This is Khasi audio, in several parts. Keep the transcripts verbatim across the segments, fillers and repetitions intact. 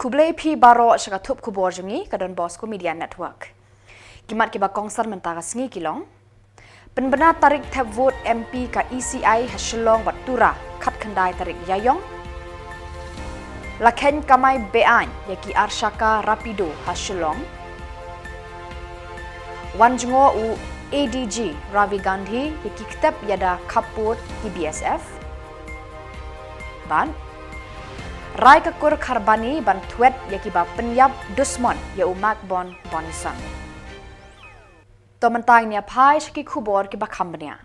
Khublei phi baroh sha ka thup khubor jong ngi ka Don Bosco Media Network. Ki mat kiba kongsan mynta ka sngi ki long: Pynbna tarik thep vote M P ka E C I ha Shillong bad Tura, khatkhyndai tarik Ïaïong. La kheiñ kamai beaiñ ïa ki arshaka Rapido ha Shillong. Wan jngoh u A D G Ravi Gandhi ïa ki ktep ïada khappud ki B S F. Bad rai ka kur Kharbani ban thwet ïa kiba pynïap dusmon ïa u Magbon Bonison. To mynta ngin ïa phai sha ki khubor kiba kham bniah.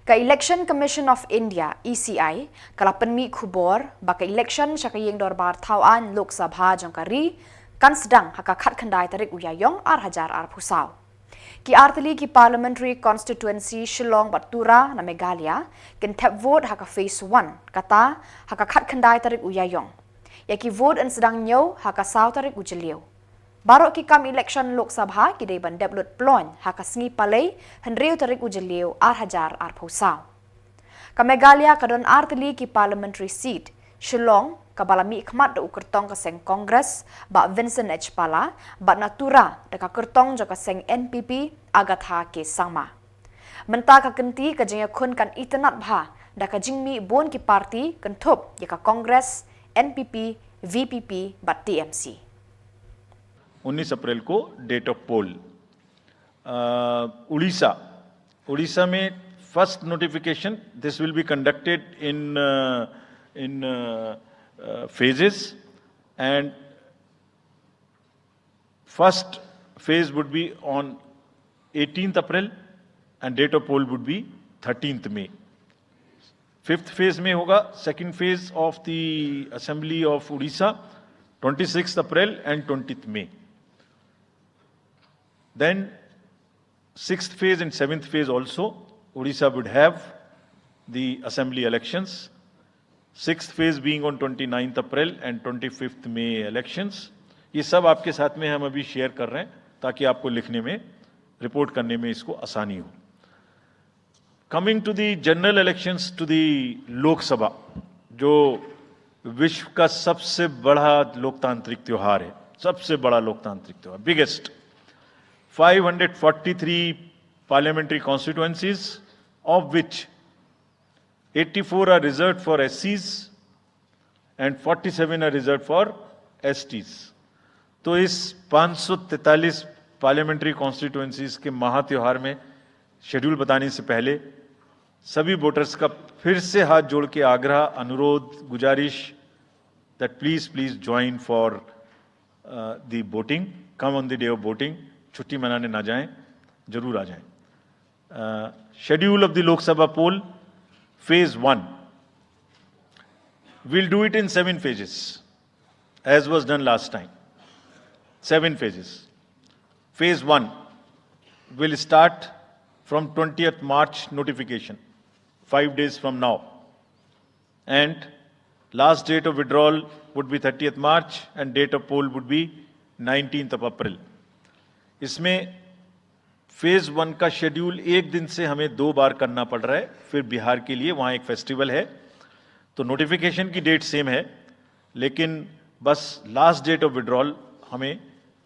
Ka Election Commission of India, E C I, ka la pynmih khubor ba ka election sha ka ïing dorbar thaw aiñ Lok Sabha jong ka ri kan sdang ha ka khatkhyndai tarik u Ïaïong ar hajar arphew saw. Ki artylli ki Parliamentary Constituency Shillong bad Tura na Meghalaya kin thep vote ha ka phase one, kata ha ka khatkhyndai tarik u Ïaïong. Ïa ki vote yn sdang ñiew ha ka saw tarik u Jylliew. Baroh ki kam election Lok Sabha ki dei ban dep lut ploiñ ha ka sngi Palei hynriew tarik u Jylliew ar hajar arphew saw. Ka Meghalaya ka don artylli ki parliamentary seat, Shillong kaba la mihkhmat da u kyrtong ka seng Congress Bah Vincent H Pala, bad na Tura da ka kyrtong jong ka seng N P P Agatha K Sangma. Mynta ka kynti ka jingïakhun kan itynnad bha da ka jingmih bun ki party kynthup ïa ka Congress, N P P, V P P bad T M C. उन्नीस अप्रैल को डेट ऑफ पोल। उड़ीसा, उड़ीसा में first notification, this will be conducted in in phases and first phase would be on eighteenth April and date of poll would be thirteenth May. फिफ्थ फेज में होगा second phase of the Assembly of Odisha, twenty sixth April and twentieth May. Then sixth phase and seventh phase also, Odisha would have the assembly elections. Sixth phase being on twenty ninth April and twenty fifth May elections. ये सब आपके साथ में हम अभी शेयर कर रहे हैं ताकि आपको लिखने में, रिपोर्ट करने में इसको आसानी हो। Coming to the general elections to the लोकसभा, जो विश्व का सबसे बड़ा लोकतांत्रिक त्यौहार है, सबसे बड़ा लोकतांत्रिक त्यौहार, biggest, five hundred forty three parliamentary constituencies, of which eighty four are reserved for S Cs and forty seven are reserved for S Ts. तो इस पाँच सौ तैंतालीस पार्लियामेंट्री कॉन्स्टिट्यूएंसीज के महा त्यौहार में शेड्यूल बताने से पहले सभी वोटर्स का फिर से हाथ जोड़ के आग्रह, अनुरोध, गुजारिश that please, please join for the voting, come on the day of voting, छुट्टी मनाने ना जाएं, जरूर आ जाएं। Schedule of the Lok Sabha poll, phase one. We'll do it in seven phases, as was done last time. Seven phases. Phase one will start from twentieth March notification, five days from now. And last date of withdrawal would be thirtieth March and date of poll would be nineteenth of April. इसमें फेज वन का शेड्यूल एक दिन से हमें दो बार करना पड़ रहा है, फिर बिहार के लिए वहाँ एक फेस्टिवल है, तो नोटिफिकेशन की डेट सेम है, लेकिन बस लास्ट डेट ऑफ विड्रॉल हमें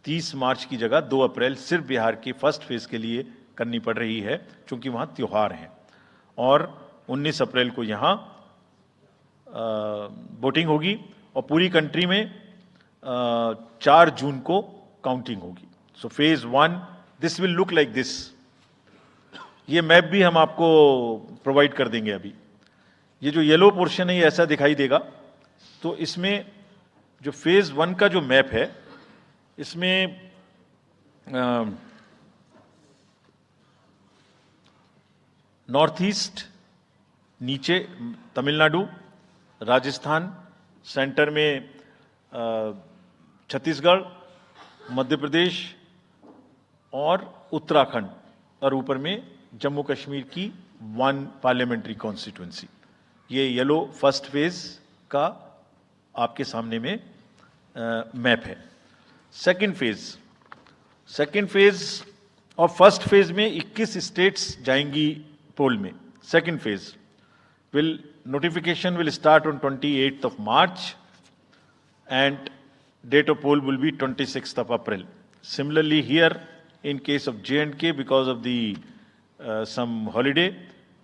तीस मार्च की जगह दो अप्रैल सिर्फ बिहार की फर्स्ट फेज के लिए करनी पड़ रही है, क्योंकि वहाँ त्यौहार हैं। और उन्नीस अप्रैल को यहाँ वोटिंग होगी और पूरी कंट्री में चार जून को काउंटिंग होगी। So phase one, this will look like this. ये मैप भी हम आपको प्रोवाइड कर देंगे। अभी ये जो येलो पोर्शन है, ये ऐसा दिखाई देगा। तो इसमें जो फेज वन का जो मैप है, इसमें नॉर्थ ईस्ट, नीचे तमिलनाडु, राजस्थान, सेंटर में छत्तीसगढ़, मध्य प्रदेश और उत्तराखंड, और ऊपर में जम्मू कश्मीर की वन पार्लियामेंट्री कॉन्स्टिट्यूएंसी। ये येलो फर्स्ट फेज का आपके सामने में मैप है। सेकंड फेज, सेकंड फेज और फर्स्ट फेज में इक्कीस स्टेट्स जाएंगी पोल में। Second phase will, notification will start on twenty eighth of March and Date of poll will be twenty-sixth of April. Similarly, here in case of J and K, because of the uh, some holiday,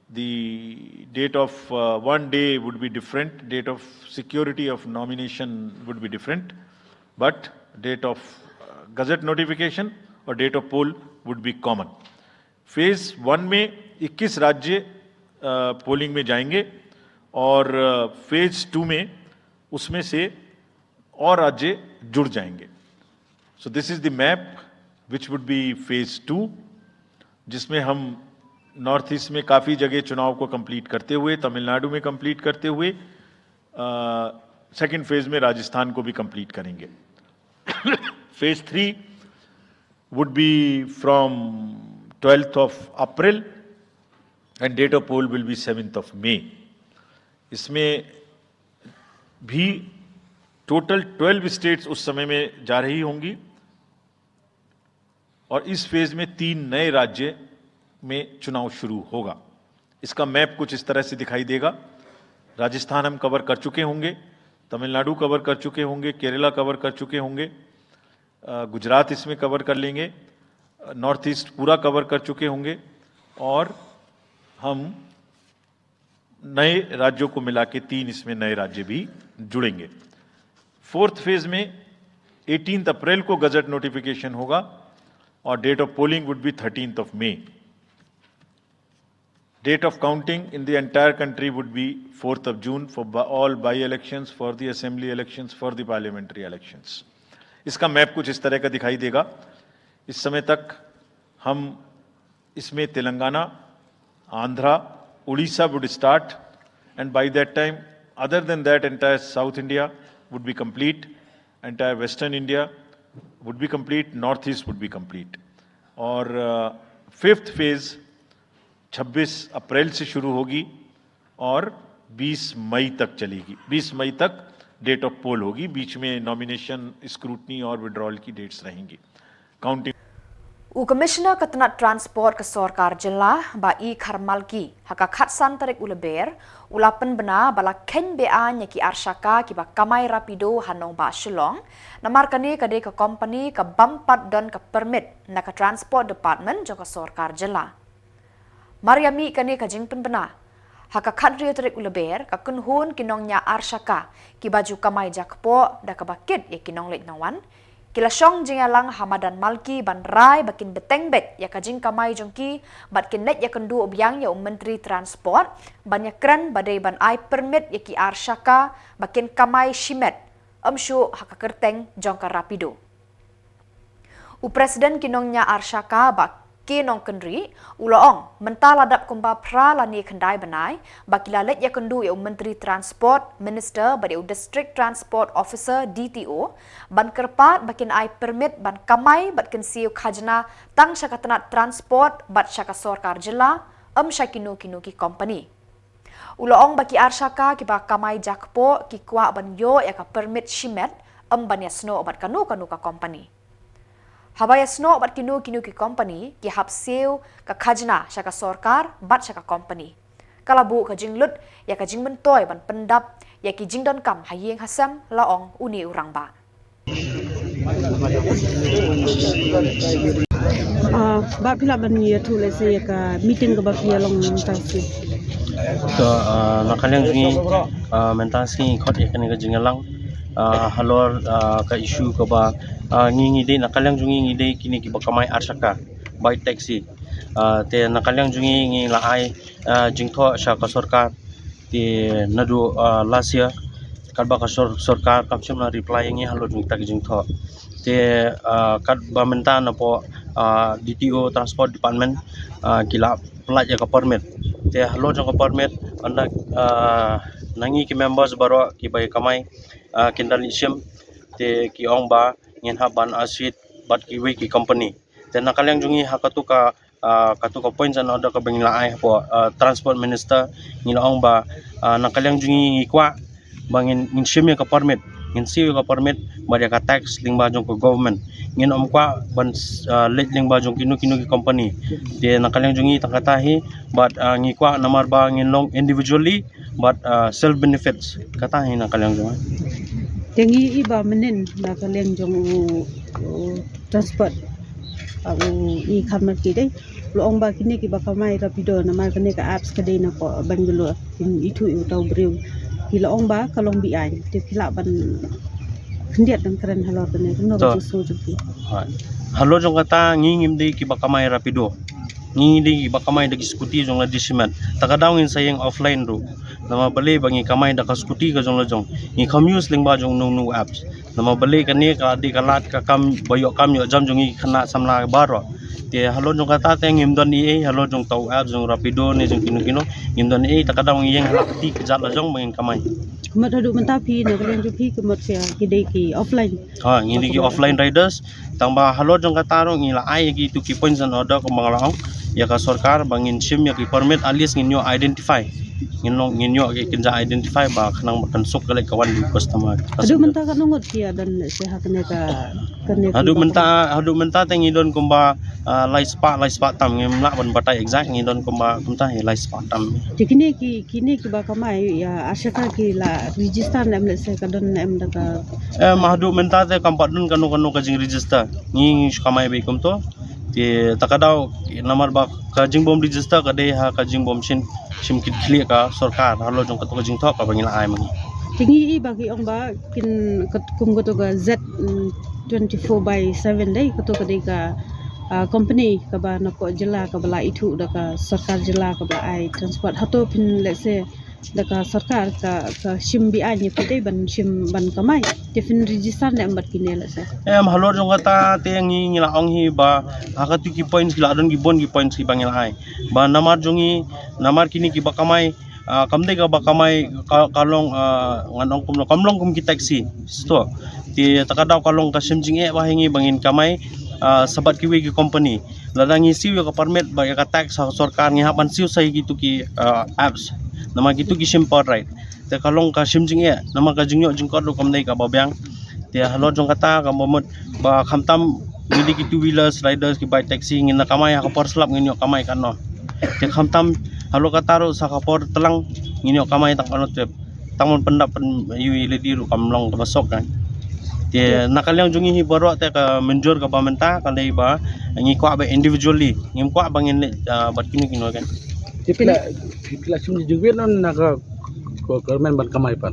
the date of uh, one day would be different, date of security of nomination would be different, but date of uh, gazette notification or date of poll would be common. Phase one में इक्कीस राज्य पोलिंग में जाएंगे और फेज टू में उसमें से और राज्य जुड़ जाएंगे. So this is the map which would be phase two, जिसमें हम नॉर्थ ईस्ट में काफ़ी जगह चुनाव को कंप्लीट करते हुए, तमिलनाडु में कंप्लीट करते हुए, सेकंड फेज में राजस्थान को भी कंप्लीट करेंगे. Phase three would be from twelfth of April and date of poll will be seventh of May. इसमें भी टोटल ट्वेल्व स्टेट्स उस समय में जा रही होंगी और इस फेज में तीन नए राज्य में चुनाव शुरू होगा. इसका मैप कुछ इस तरह से दिखाई देगा. राजस्थान हम कवर कर चुके होंगे, तमिलनाडु कवर कर चुके होंगे, केरला कवर कर चुके होंगे, अ, गुजरात इसमें कवर कर लेंगे, नॉर्थ ईस्ट पूरा कवर कर चुके होंगे और हम नए राज्यों को मिला के तीन इसमें नए राज्य भी जुड़ेंगे. फोर्थ फेज में एटीन्थ अप्रैल को गजट नोटिफिकेशन होगा और date of polling would be thirteenth of May. Date of counting in the entire country would be fourth of June for bi- all by elections, for the assembly elections, for the parliamentary elections. इसका मैप कुछ इस तरह का दिखाई देगा. इस समय तक हम इसमें तेलंगाना, आंध्रा, उड़ीसा would start, and by that time, other than that, entire South India would be complete, entire Western India would be complete, North East would be complete. और फिफ्थ फेज छब्बीस अप्रैल से शुरू होगी और बीस मई तक चलेगी. बीस मई तक डेट ऑफ पोल होगी. बीच में नॉमिनेशन, स्क्रूटनी और विड्रॉल की डेट्स रहेंगी. काउंटिंग. U Commissioner ka tnat Transport ka sorkar jylla, Bah E Kharmalki, ha ka khatsan tarik u Lber, u la pynbna ba la kheiñ be-aiñ ïa ki arshaka kiba kamai rapido ha nongbah Shillong, namar kane ka dei ka kompani ka bym pat don ka permit na ka Transport Department jong ka sorkar jylla. Mar ïa mih kane ka jingpynbna, ha ka khathynriew tarik u Lber, ka kynhun ki nongñiah arshaka kiba ju kamai jakpoh da kaba kit ïa ki nongleit nongwan, ki la shong jingïalang ha madan Malki ban rai ba kin bteng beit ïa ka jingkamai jong ki bad kin leit ïakynduh biang ïa u Myntri Transport ban ïakren ba dei ban ai permit ïa ki arshaka ba kin kamai shimet, ym shuh ha ka kyrteng jong ka rapido. U President ki nongñiah arshaka, Bah K Nongkynrih, u la ong mynta la dap kumba phra lane khyndai bnai ba ki la leit ïakynduh ïa u Myntri Transport, Minister bad ïa u District Transport Officer, D T O, ban kyrpad ba kin ai permit ban kamai bad kynsiew khajna tang sha ka tnat transport bad sha ka sorkar jylla, ym sha kino kino ki kompani. U la ong ba ki arshaka kiba kamai jakpoh ki kwah ban ïoh ïa ka permit shimet, ym ban ïasnoh bad kano kano ka kompani. Haba ïasnoh bad kino kino ki kompani, ki hap siew ka khajna sha ka sorkar bad sha ka kompani. Ka la buh ka jinglut ïa ka jingmyntoi ban pyndap ïa ki jingdonkam ha ïing ha sem, la ong une u rangbah. Ah, Bah, phi lah ban ïathuh lehse ïa ka meeting kaba phi ïa long mynta sngi. To, ah, na ka liang jong ngi, ah, mynta sngi ngi khot ïa kane ka jingïalang, ah, halor, ah, ka issue kaba, ah, ngi ngi dei, na ka liang jong ngi ngi dei kine kiba kamai arshaka, bike taxi. Ah, te na ka liang jong ngi ngi la ai, ah, jingthoh sha ka sorkar. Te naduh, ah, last year, katba ka sor-, sorkar kam shym la reply ïa ngi halor jong kita ki jingthoh. Te, ah, katba mynta napoh, ah, D T O Transport Department, ah, ki la pynlait ïa ka permit. Te halor jong ka permit, ynda, ah, na ngi ki members baroh kiba ïa kamai, ah, kin da leit shim. Te ki ong ba ngin hap ban associate bad kiwei ki company. Te na ka liang jong ngi ha katu ka, ah, katu ka point of order kaba ngi la ai hapoh, ah, Transport Minister, ngi la ong ba, ah, na ka liang jong ngi ngi kwah ba ngin, ngin shim ïa ka permit, ngin siew ïa ka permit bad ïa ka tax lyngba jong ka government. Ngin ym kwah ban, ah, leit lyngba jong kino kino ki company. Te na ka liang jong ngi tang kata hi, bad, ah, ngi kwah namar ba ngin long individually bad, ah, self benefits. Kata hi na ka liang jong ngi. Te ngi i ba mynnin na ka liang jong u, u transport, ah, u i khamar ki dei. Long ba kine kiba kamai Rapido namar kane ka apps ka dei na ko Bangalore. Kin ithuh ïa uta u briew. Ki long ba ka long beaiñ. Te ki lah ban khyndiat ban kren halor kane. Kumno ba To. Jingsngew jong ki. Ha. Halor jong kata ngi ngim dei kiba kamai Rapido. Ngi dei kiba kamai da ki scooty jong la dei shimet. Ta ka daw ngin sa ïeng offline ruh. Namar balei ba ngi kamai da ka scooty ka jong la jong. Ngi kham use lyngba jong no no apps. Namar balei kane ka dei ka lad ka kam ba ïoh kam ïoh jam jong ngi khynnah samla baroh. Te halor jong kata te ngim don ei ei halor jong uta u apps jong Rapido ne jong kino kino. Ngim don ei ei ta ka daw ngi ïeng ha la ka kti ka jat la jong ba ngin kamai. Ka mut haduh mynta phi na ka liang jong phi ka mut phi ki dei ki offline. Ha, ngi dei ki offline riders. Tang ba halor jong kata ruh ngi la ai ïa kitu ki points and order kumba nga la ong ïa ka sorkar ba ngin shim ïa ki permit at least ngin ïoh identify. Ngin long ngin ïoh ki kynja identify ba khnang ba kan suk ka leit ka wan ki customer. Haduh mynta katno ngut ki ïa don se ha kane ka kane ka Haduh mynta haduh mynta te ngi don kumba ah, lai spah lai spah tam ngim lah ban batai exact ngi don kumba kumta hi lai spah tam. Te kine ki kine kiba kamai ïa asha ka ki la register ne em lehse ka don ne em da ka Em haduh mynta te kam pat don kano kano ka jing register. Ngi ngi shu kamai beit kumto. Te ta ka daw namar ba ka jingbym register ka dei ha ka jingbym shim shim kit khlieh ka sorkar halor jong kato ka jingthoh kaba ngi la ai ma ngi. Te ngi i ba ki ong ba kin kat kum kato ka Z mm, twenty-four by seven dei kato ka dei ka ah, company kaba na ko jylla kaba la ithuh da ka sorkar jylla kaba ai transport. Hato phin lehse da ka sorkar ka ka shim beaiñ ïa phi dei ban shim ban kamai. Te phin register ne em bad kine lehse. Em halor jong kata te ngi ngi la ong hi ba ha katu ki points ki la don ki bun ki points kiba ngi la ai. Ba namar jong ngi namar kine kiba kamai ah, kam dei kaba kamai ka, ka long ah, ngan ong kumno kam long kum ki taxi. Sto. Te ta ka daw ka long ka shim jingeh ba ha ngi ba ngin kamai ah, sa bad kiwei ki company. Lada ngi siew ïa ka permit bad ïa ka tax ha sorkar ngi hap ban siew sa ïa kitu ki ah, apps. Namar kitu ki shim per ride. Te ka long ka shim jingeh namar ka jingïoh jingkot ruh kam dei kaba biang. Te halor jong kata kaba mut ba khamtam ngi dei ki two wheelers riders ki bike taxi ngin da kamai ha ka por slap ngin ïoh kamai katno. Te khamtam halor kata ruh sa ka por tlang ngin ïoh kamai tang katno te tang ban pyndap pyn ïu i lady ruh kam long kaba sok kan. Te na ka liang jong ngi hi baroh te ka mynjur kaba mynta ka dei ba ngi kwah ba individually ngim kwah ba ngin leh ah, bad kino kino kan. Te phi la phi la shim jingbit na ka ko government ban kamai pat.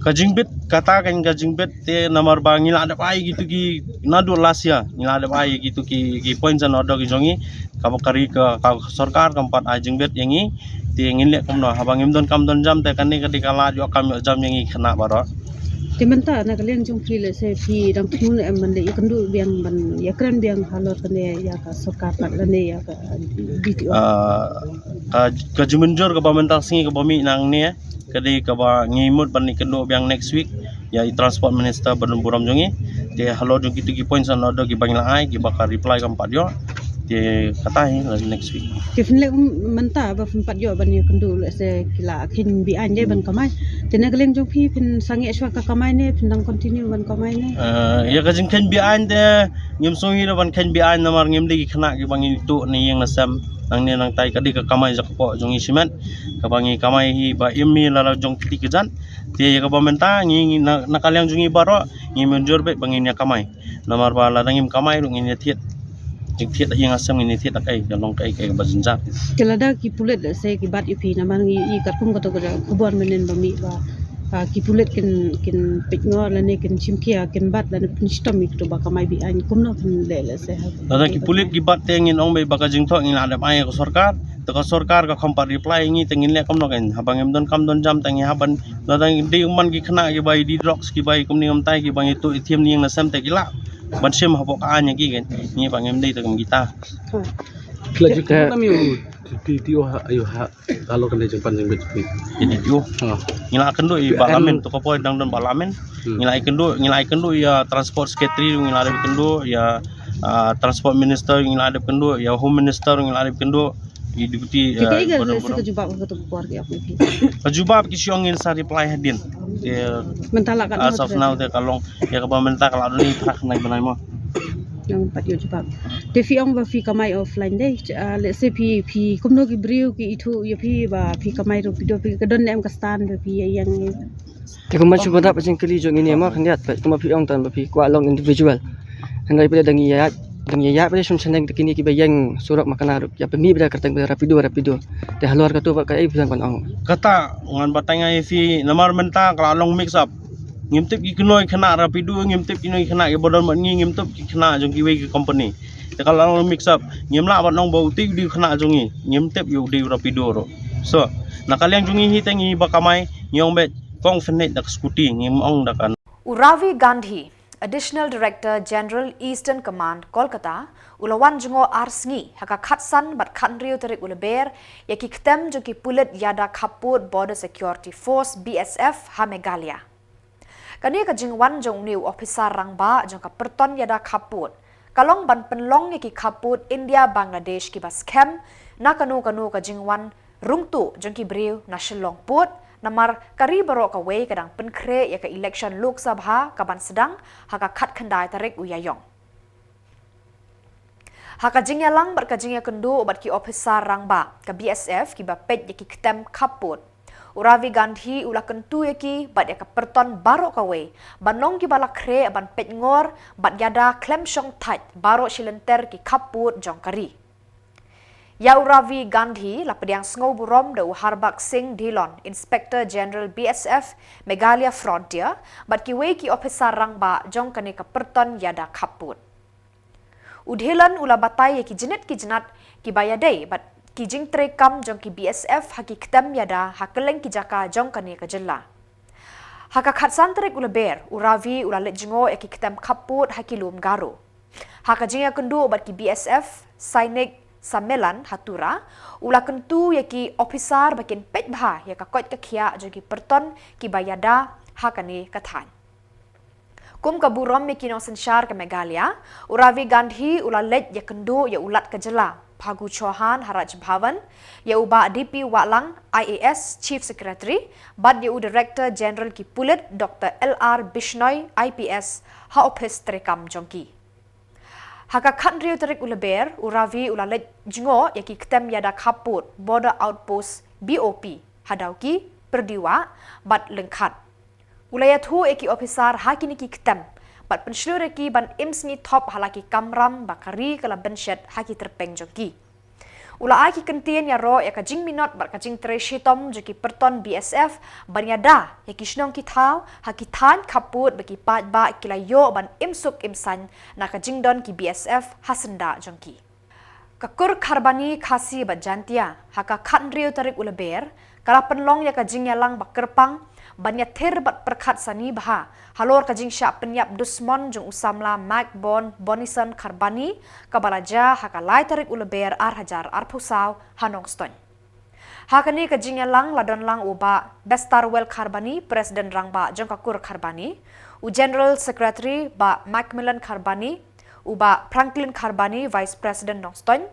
Ka jingbit kata kan ka jingbit te namar ba ngi la dep ai kitu ki naduh last year ngi la dep ai kitu ki ki points and order ki jong ngi kaba ka ri ka ka sorkar kam pat ai jingbit ïa ngi. Te ngin leh kumno haba ngim don kam don jam te kane ka dei ka lad ïoh kam ïoh jam ïa ngi khynnah baroh. Te mynta na ka liang jong phi lehse phi dang thmu ne em ban leh ïakynduh biang ban ïakren biang halor kane ïa ka sorkar pat lane ïa ka D T O. Ah, ka ka jingmynjur kaba mynta sngi kaba mih nangne ka dei kaba ngi mut ban ïakynduh biang next week ïa i transport minister ba don burom jong ngi. Te halor jong kitu ki points and order kiba ngi la ai kiba ka reply kam pat ïoh. Te kata hi la next week. Te phin leh mynta ba phin pat ïoh ban ïakynduh lehse ki la kheiñ beaiñ dei ban kamai. Te na ka liang jong phi phin sangeh shuwa ka kamai ne phin dang continue ban kamai ne. Eh, ïa ka jingkheiñ beaiñ te ngim sngew hi ruh ban kheiñ beaiñ namar ngim dei ki khynnah kiba ngi tuh na ïing na sem. Nangne nangtai ka dei ka kamai jaka poh jong ngi shimet kaba ngi kamai hi ba im hi la la jong kiti kjat. Te ïa kaba mynta ngi ngi na, na ka liang jong ngi baroh ngi mynjur beit ba ngin ïa kamai. Namar ba lada ngim kamai ruh ngin ïa thied. Jingthied ha ïing ha sem ngin ïa thied da kaei ka long kaei kaei kaba jynjar. Te lada ki pulit lehse ki bat ïa phi namar ngi i katkum kato ka khubor mynnin ba mih ba ah, ki pulit kin kin peit ngor lane kin shim khia kin bat lane pynshitom ïa kito ba kamai beaiñ kumno phin leh lehse ha. Lada ki pulit ki bat te ngin ong beit ba ka jingthoh ngin la dep ai ka sorkar. Te ka sorkar ka kham pat reply ngi te ngin leh kumno kan haba ngim don kam don jam te ngi hap ban lada dei man ki khynnah kiba i dih drugs kiba i kumne ngam tai kiba ngi tuh i thiam na ïing na sem te ki lah ban shim hapoh ka aiñ ïa ki kan ngi ba ngim dei te kum kita. Phi la ju kynduh nam ïa u D T O ha ïa u ha halor kane jingpan jingbit phi. Ïa D T O. Ha. Ngi la kynduh ïa i Bah Lamin to ka por dang don Bah Lamin. Hmm. Ngi la kynduh ngi la kynduh ïa transport secretary ngi la dep kynduh ïa ah, transport minister ngi la dep kynduh ïa home minister ngi la dep kynduh. I deputy Te kaei ka sa ka jubab ka tu por ki ap ni. Ka jubab ki shu ong ngin sa reply hadien. Te mynta la ka as of now te ka long ïa kaba mynta ka la don i phra khnai bnai mo. Nang pat ïoh jubab. Te phi ong ba phi kamai offline dei. Ah, lehse phi phi kumno ki briew ki ithuh ïa phi ba phi kamai Rapido phi ka don ne em ka stand ba phi ïa ïeng. Te kumba shu bynta pat jingkylli jong ngi ne mo khyndiat pat kumba phi ong tang ba phi kwah long individual. Hynrei pat da ngi ïa, da ngi ïa pat shim shaneng te kine kiba ïeng surok ma kane ruh ïa pynmih pat da kyrteng pat da rapido rapido. Te halor katu pat kaei phi dang ban ong? Kata ngan batai ngai phi namar mynta ka la long mix up. Ngim tip ki kynnoh khynnah rapido, ngim tip ki kynnoh khynnah kiba don bad ngi, ngim tip ki khynnah jong kiwei ki company. Te ka la long mix up. Ngim lah ban ong ba uti u dei u khynnah jong ngi. Ngim tip ïa u dei u rapido ruh. So na ka liang jong ngi hi te ngi ba kamai ngi ong beit kong fynhit da ka skuti ngim ong da ka. U Ravi Gandhi, Additional Director General Eastern Command, Kolkata, u la wan jngoh ar sngi ha ka khatsan bad khathynriew tarik u Lber ïa ki ktem jong ki pulit ïada khappud Border Security Force, B S F, ha Meghalaya. Kane ka jingwan jong une u ophisar rangbah jong ka pyrton ïada khappud ka long ban pynlong ïa ki khappud India Bangladesh kiba skhem na kano kano ka jingwan rung tuh jong ki briew na Shillong Port, namar ka ri baroh kawei ka dang pynkhreh ïa ka election Lok Sabha ka ban sdang ha ka khatkhyndai tarik u Ïaïong. Ha ka jingïalang bad ka jingïakynduh bad ki ophisar rangbah ka B S F kiba peit ïa ki ktem khappud, u Ravi Gandhi u la kyntu ïa ki bad ïa ka pyrton baroh kawei ban long kiba la khreh ban peit ngor bad ïada khlem shong thait baroh shi lynter ki khappud jong ka ri. Ïa u Ravi Gandhi la pdiang sngewburom da u Harbakh Singh Dhillon, Inspector General B S F Meghalaya Frontier, bad kiwei ki ophisar rangbah jong kane ka pyrton ïada khappud. U Dhillon u la batai ïa ki jnit ki jnat kiba ïadei bad ki jingtreikam jong ki B S F ha ki ktem ïada ha kylleng ki jaka jong kane ka jylla. Ha ka khatsan tarik u Lber, u Ravi u la leit jngoh ïa ki ktem khappud ha ki lum Garo. Ha ka jingïakynduh bad ki B S F Sainik Sammelan ha Tura, u la kyntu ïa ki ophisar ba kin peit bha ïa ka koit ka khiah jong ki pyrton kiba ïada ha kane ka thaiñ. Kum ka burom ïa ki nongsynshar ka Meghalaya, u Ravi Gandhi u la leit ïakynduh ïa u Lat ka jylla Phagu Chauhan ha Raj Bhavan, ïa u Bah D P Wahlang, I A S, Chief Secretary, bad ïa u Director General ki Pulit, Doctor L R Bishnoi, I P S, ha ophis treikam jong ki. Ha ka khathynriew tarik u Lber, u Ravi u la leit jngoh ïa ki ktem ïada khappud, Border Outpost, B O P, ha Dawki, Pyrdiwah bad Lyngkhat. U la ïathuh ïa ki ophisar ha kine ki ktem bad pynshlur ïa ki ban im sngi thop ha la ki kamram ba ka ri ka la bynshet ha ki tyrpeng jong ki. U la ai ki kyntien ïaroh ïa ka jingminot bad ka jingtrei shitom jong ki pyrton B S F ban ïada ïa ki shnong ki thaw ha ki thaiñ khappud ba ki paidbah ki la ïoh ban im suk im saiñ na ka jingdon ki B S F ha syndah jong ki. Ka Kur Kharbani Khasi bad Jaintia ha ka khathynriew tarik u Lber ka la pynlong ïa ka jingïalang ba kyrpang ban ïathir bad pyrkhat sani bha halor ka jingshah pynïap dusmon jong u samla Mike Bon Bonison Kharbani kaba la jia ha ka lai tarik u Lber ar hajar arphew saw ha Nongstoiñ. Ha kane ka jingïalang la don lang u Bah Bestarwell Kharbani, President Rangbah jong ka Kur Kharbani, u General Secretary Bah Macmillan Kharbani, u Bah Franklin Kharbani, Vice President Nongstoiñ,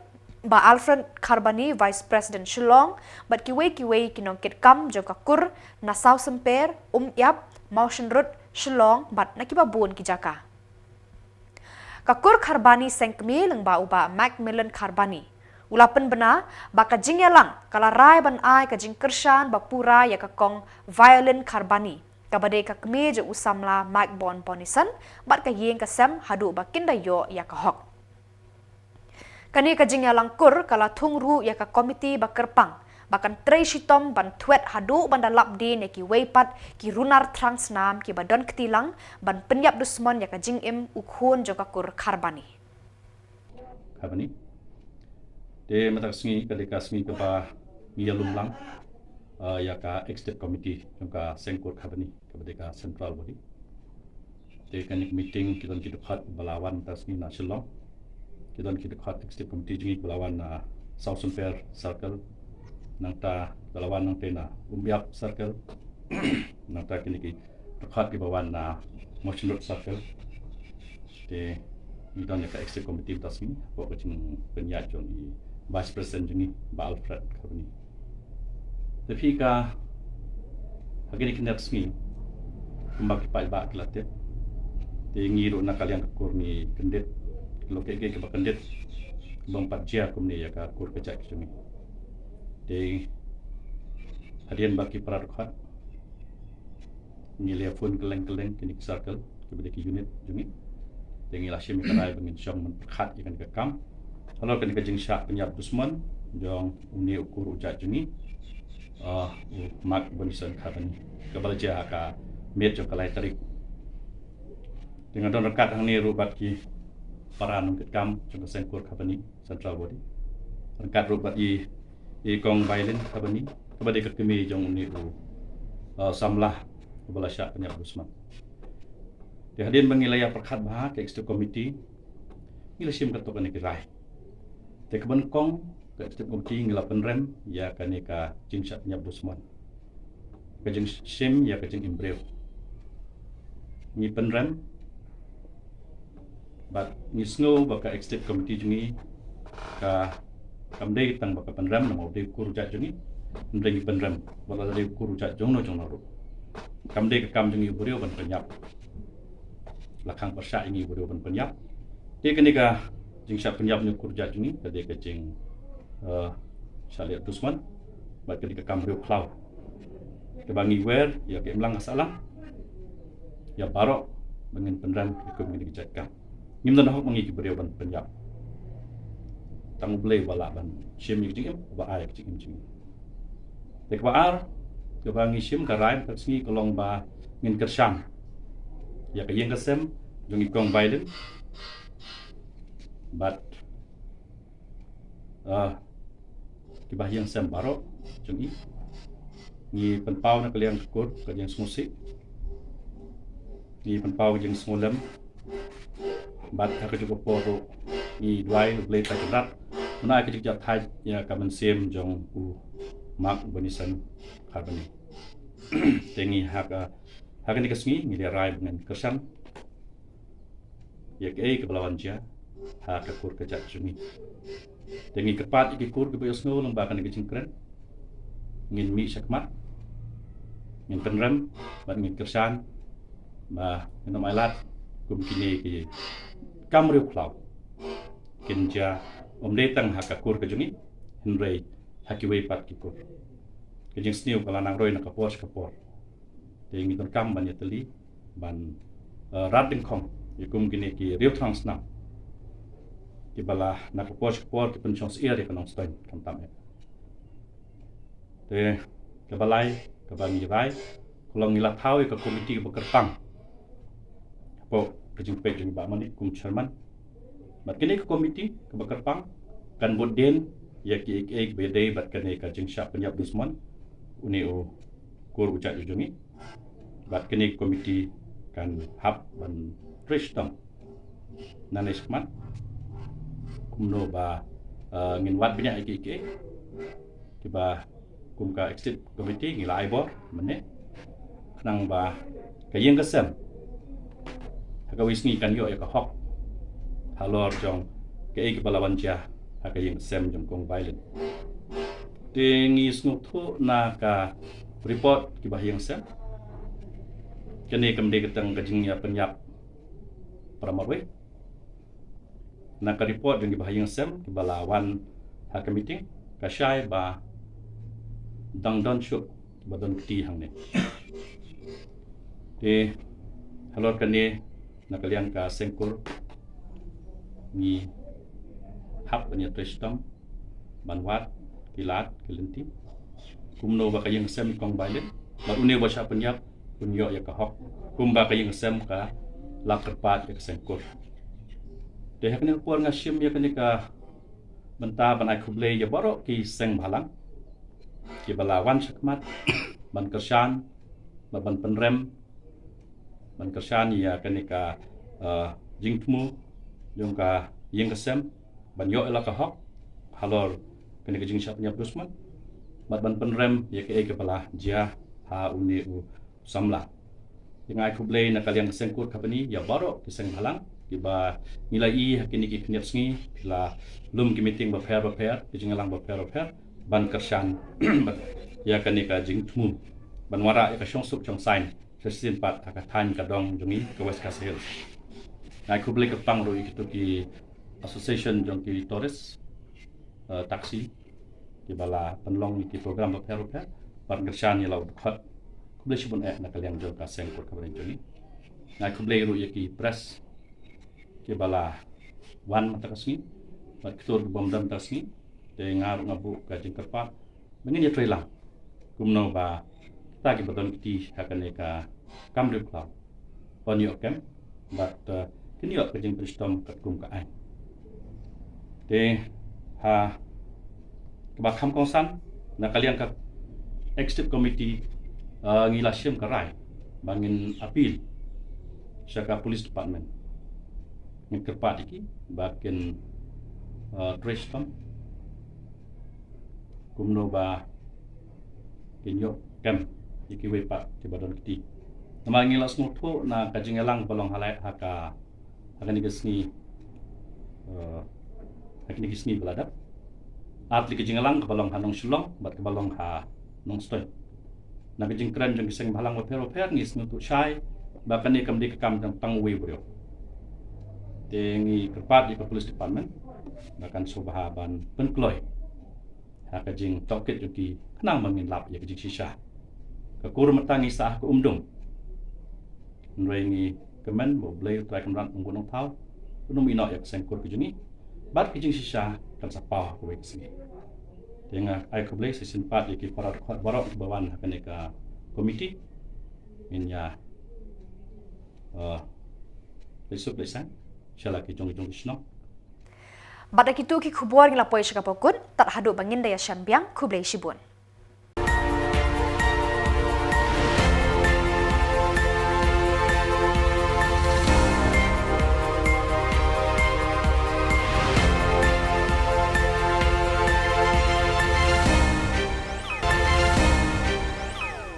Bah Alfred Kharbani, Vice President Shillong, bad kiwei kiwei ki nongkitkam jong ka Kur na Sawsymper, Umïap, Mawshynrut, Shillong bad na kiba bun ki jaka. Ka Kur Kharbani Seng Kmie lyngba u Bah Macmillan Kharbani u la pynbna ba ka jingïalang ka la rai ban ai ka jingkyrshan ba pura ïa ka Kong Violin Kharbani kaba dei ka kmie jong u samla Mike Bon Bonison bad ka ïing ka sem haduh ba kin da ïoh ïa ka hok. Kane ka jingïalang kur ka la thung ruh ïa ka komiti ba kyrpang ba kan trei shitom ban thwet haduh ban da lap dien ïa kiwei pat ki runar thrang snam kiba don kti lang ban pynïap dusmon ïa ka jingim u khun jong ka Kur Kharbani. Kharbani. Te mynta ka sngi ka dei ka sngi kaba ngi ïalum lang, ah, ïa ka executive committee jong ka Seng Kur Kharbani kaba dei ka central body. Te kane ka meeting ki don ki dkhot ba la wan mynta ka sngi na Shillong. Ki don ki dkhot executive committee jong ngi ba la wan na Sawsymper Circle. Nangta ba la wan nangta na Umïap Circle. Nangta kine ki dkhot kiba wan na Mawshynrut Circle. Te ngi don ïa ka executive committee mynta ka sngi hapoh ka jingpynïaid jong i Vice President jong ngi Bah Alfred Kharbani. Te phi ka ha kine ki khyndiat sngi kumba ki paidbah ki la tip. Te ngi ruh na ka liang ka kur ngi kyndit, long kiei kiei kiba kyndit bym pat jia kumne ïa ka kur ka jait ka jong ngi. Te hadien ba ki para dkhot Ngi la phone kylleng kylleng kine ki circle, kiba dei ki unit jong ngi. Te ngi la shim ïa ka rai ba ngin shong ban pyrkhat ïa kane ka kam halor kane ka jingshah pynïap dusmon jong une u kur u jait jong ngi, ah, u Mark Bonison Khabani, kaba la jia ha ka miet jong ka lai tarik. Te nga don ryngkat hangne ruh bad ki para nongkitkam jong ka seng kur Khabani Central Body, ryngkat ruh bad i, i Kong Bailin Khabani, kaba dei ka kmie jong une u, uh, samla uba la shah pynïap dusmon. Te hadien ba ngi la ïa pyrkhat bha, ka executive committee ngi la shim katto katne ki rai. Te kaba nyngkong, ka executive committee ngi la pynrem ïa kane ka jingshah pynïap dusmon, ka jingshim ïa ka jingim briew. Ngi pynrem bad ngi sngew ba ka executive committee jong ngi ka, kam dei tang ba ka pynrem namar u dei u kur u jait jong ngi. Hynrei ngi pynrem ba lada dei u kur u jait jongno jongno ruh, kam dei ka kam jong ngi u briew ban pynïap. La khang pyrshah ïa ngi u briew ban pynïap. Te kane ka jingshah pynïap une u kur u jait jong ngi ka dei ka jing, eh, shah leh dusmon bad ka dei ka kam riewkhlaw, kaba ngi wer ïa ka imlang ka sahlang ïa baroh ba ngin pynrem ïa kum kine ki jait kam. Ngim don hok ma ngi ki briew ban pynïap. Tang U Blei uba lah ban shim ïa ka jingim, uba ai ïa ka jingim jong ngi. Te kaba ar, kaba ngi shim ka rai mynta ka sngi ka long ba ngin kyrshan ïa ka ïing ka sem jong i Kong Bailin bad, ah, kiba ha ïing sem baroh jong i. Ngi pynpaw na ka liang ka kur ka jingsngewsih, ngi pynpaw ka jingsngewlem, bad ha kajuh ka por ruh ngi duwai U Blei Trai Kynrad un ai ka jingjahthait ïa ka mynsiem jong u Mark Bonison Khabani. Te ngi ha ka, ha kane ka sngi ngi la rai ba ngin kyrshan ïa kaei kaba la wan jia ha ka kur ka jait jong ngi. Te ngi kyrpad ïa ki kur kiba ïohsngew lyngba kane ka jingkren, ngin mih shakhmat, ngin pynrem bad ngin kyrshan ba ngin ym ailad kum kine ki kam riewkhlaw kin jia, ym dei tang ha ka kur ka jong ngi, hynrei ha kiwei pat ki kur. Ka jingsniew ka la nang roi na ka por sha ka por. Te ngi donkam ban ïatylli ban, eh, rat dyngkhong ïa kum kine ki riewthrang snam kiba la na ka por sha ka por ki pynshong syiar ïa ka Nongstoiñ khamtam eh. Te kaba lai kaba ngi rai ka long ngi la thaw ïa ka komiti kaba kyrpang hapoh ka jingpeit jong i Bah Manik kum chairman. Bad kane ka komiti kaba kyrpang kan bud dien ïa kiei kiei kiba ïadei bad kane ka jingshah pynïap dusmon une u kur u jait jong ngi. Bad kane ka komiti kan hap ban trei shitom nangne shakhmat kumno ba, eh, ngin wad bniah ïa kiei kiei kiba kum ka executive committee ngi la ai bor mynne, khnang ba ka ïing ka sem ha kawei sngi kan ïoh ïa ka hok halor jong kaei kaba la wan jia ha ka ïing ka sem jong Kong Bailin. Te ngi sngewthuh na ka report kiba ha ïing sem, kane kam dei ka tang ka jingïapynïap para marwei. Na ka report jong kiba ha ïing sem kiba la wan ha ka meeting, ka shai ba dang don shuh kiba don kti hangne. Te halor kane na ka liang ka seng kur ngi hap ban ïatrei shitom ban wad ki lad ki lynti kumno ba ka ïing sem i Kong Bailin bad une uba shah pynïap un ïoh ïa ka hok kumba ka ïing sem ka la kyrpad ïa ka seng kur. Te ha kane ka por nga shim ïa kane ka bynta ban ai khublei ïa baroh ki seng bhalang kiba la wan shakhmat ban kyrshan bad ban pynrem ban kyrshan ïa kane ka, eh, jingthmu jong ka ïing ka sem ban ïoh ïa la ka hok halor kane ka jingshah pynïap dusmon bad ban pynrem ïa kaei kaba la jia ha une u samla. Te nga ai khublei na ka liang ka seng kur kaba ha ïing ïa baroh ki seng bhalang kiba ngi la ïohi ha kine ki khyndiat sngi ki la lum ki meeting bapher bapher, ki jingïalang bapher bapher ban kyrshan ïa kane ka jingthmu ban wanrah ïa ka shongsuk shongsaiñ shisien pat ha ka thaiñ ka dong jong ngi ka West Khasi Hills. Nga ai khublei kyrpang ruh ïa kito ki association jong ki tourist, eh, taxi kiba la pynlong ïa ki program bapher bapher ban kyrshan ïa la u dkhot Khublei shibun eh na ka liang jong ka seng kur kaba ring jong ngi. Nga khublei ruh ïa ki press kiba la wan mynta ka sngi bad ktur ki bym don mynta ka sngi. Te nga ruh nga buh ka jingkyrpad ba ngin ïa trei lang kumno ba kita kiba don kti ha kane ka kam riewkhlaw ban ïoh kem bad kin ïoh ka jingpynshitom katkum ka aiñ. Te ha kaba kham kongsan na ka liang ka executive committee ngi la shim ka rai ba ngin appeal sha ka police department. Ngin kyrpad ïa ki ba kin trei shitom kumno ba kin ïoh kem ïa kiwei pat kiba don kti. Namar ngi la sngewthuh na ka jingïalang ba long ha ka ha kane ka sngi ha kane ka sngi ba la dep. Ar tylli ka jingïalang kaba long ha Nongshillong bad kaba long ha Nongstoiñ. Na ka jingkren jong ki seng bhalang bapher bapher ngi sngewthuh shai ba kane kam dei ka kam jong tang uwei u briew. Te ngi kyrpad ïa ka police department ba kan sngewbha ban pynkloi ha ka jingtohkit jong ki khnang ba ngin lap ïa ka jingshisha. Ka kur mynta ngi sah ha ka Umdum. Hynrei ngi kmen ba U Blei U Trai Kynrad un kut nongthaw un ym ïehnoh ïa ka seng kur ka jong ngi bad ka jingshisha kan sa paw ha kawei ka sngi. Te nga ai khublei sa shisien pat ïa ki para dkhot baroh kiba wan ha kane ka komiti. Ngin ïa leit suk leit saiñ sha la ki jong ki jong ki shnong. Bad da kitu ki khubor ngi la poi sha ka pokut tad haduh ba ngin da ïa shem biang, khublei shibun.